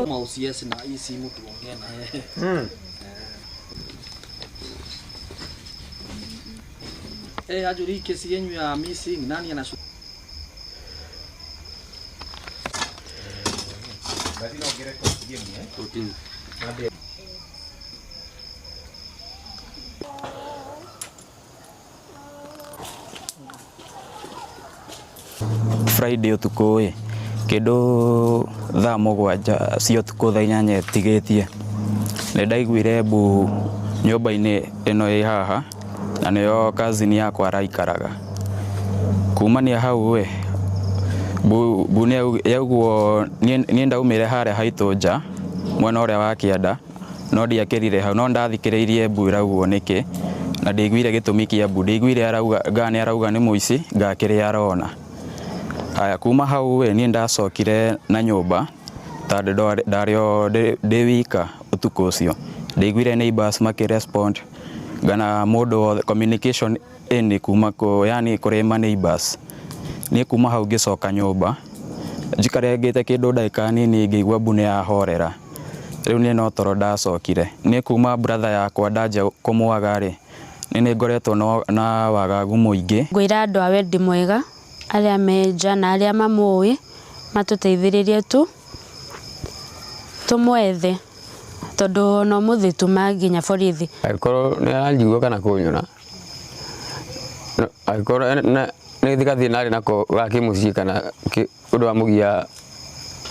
Ma OCS na hii simu tuongee na yeye. Eh, ajuri kesi yenyu ya missing nani anashu Friday ũtukũ ĩ kĩndũ thaa 7 cia ũtukũ, thaa 8 ĩtigĩtie, nĩ ndaiguire mbu nyũmba-inĩ ĩno ĩ haha, na nĩyo cousin yakwa araikaraga. Kumania hau ĩ mbu mbu nĩ yaugwo, niĩ ndaumire harĩa haitũ nja mwena ũrĩa wa kĩanda, no ndiakĩrire hau, no ndathikĩrĩirie mbu ĩraugwo nĩkĩ, na ndĩiguire gĩtũmi kĩa mbu. Ndĩiguire arauga nga nĩ arauga nĩ mũici nga kĩrĩa arona. Haya, kuma hau ĩ niĩ ndacokire na nyũmba tondũ ndarĩ o ndĩ wika ũtukũ ũcio. Ndĩiguire neighbors makĩ-respond ngana mũndũ wothe communication ĩnĩ kuma kũ yani kũrĩ ma neighbors. Niĩ kuma hau ngĩcoka nyũmba njikarangĩte kĩndũ ndagĩka nini, ngĩigua mbu nĩ yahorera. Rĩu niĩ no toro ndacokire. Niĩ kuma brother yakwa ndanjia kũmwaga rĩ, niĩ nĩ ngoretwo na wagagu mũingĩ. Ngwĩra andũ a wendi mwega arĩa me nja na arĩa mamũĩ matũteithĩrĩrie tu tũmwethe, tondũ ona ũmũthĩ tuma nginya borithi. Angĩkorwo nĩ aranjigua kana kũnyona, angĩkorwo nĩ gathĩna arĩ nako ga kĩmũciĩ kana ũndũ wa mũgia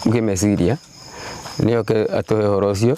kĩmeciria, nĩ oke atũhe ũhoro ũcio.